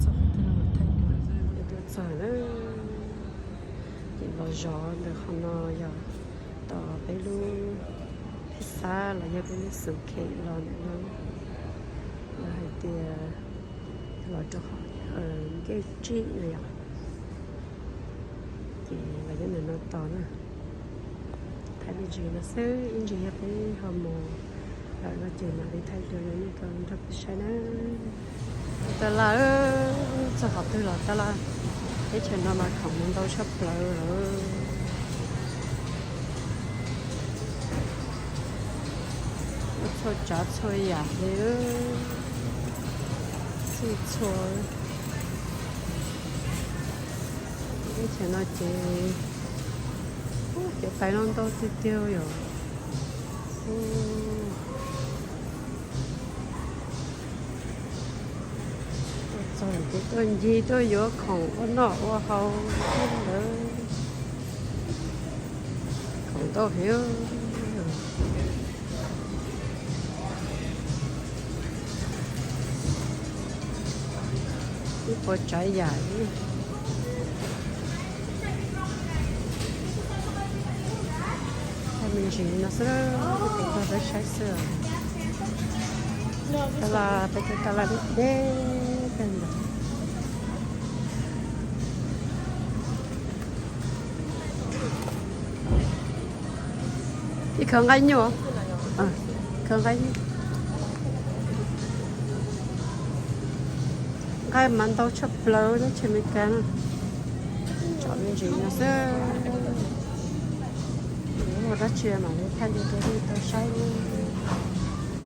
Txog qhov twg los thaij dua. Tuaj txog na, ces los zov ntawm qhov no yog tos peb lub phij xab los yog peb lub xov kheem los ntawm no. Lawv hais tias los rau qhov ncej tsij no yom. Ces los nyob ntawm no tos na. Thaij me ntsis no xwb, ib ntsis yog peb ho mus lawm no ces mam li thaij dua rau nej tau nrog peb saib na. Taj laj, txog qhov twg los taj laj. Teb chaws no mas khoom ntau tshaj plaws lawm. Txhua tsav txhua yam li, txhij txhua. Teb chaws no ces cov tais no ntau tiag tiag yom. Tuaj txog ces tuaj ncig tuaj yuav khoom ua noj ua haus thiab ntawd. Khoom ntau heev. Ib puas tsav yam li. Thaij me ntsis no xwb, peb tau saib xwb. Taj laj, peb cov taj laj deb deb kawg ntawd. Ib khaws nqaij nyuj, khaws nqaij nyuj. Nqaij mas ntau tshaj plaws teb chaws Amelikas na. Tsom me ntsis no xwb. Yuav muaj dab tsi mam li thaij rau nej tau saib.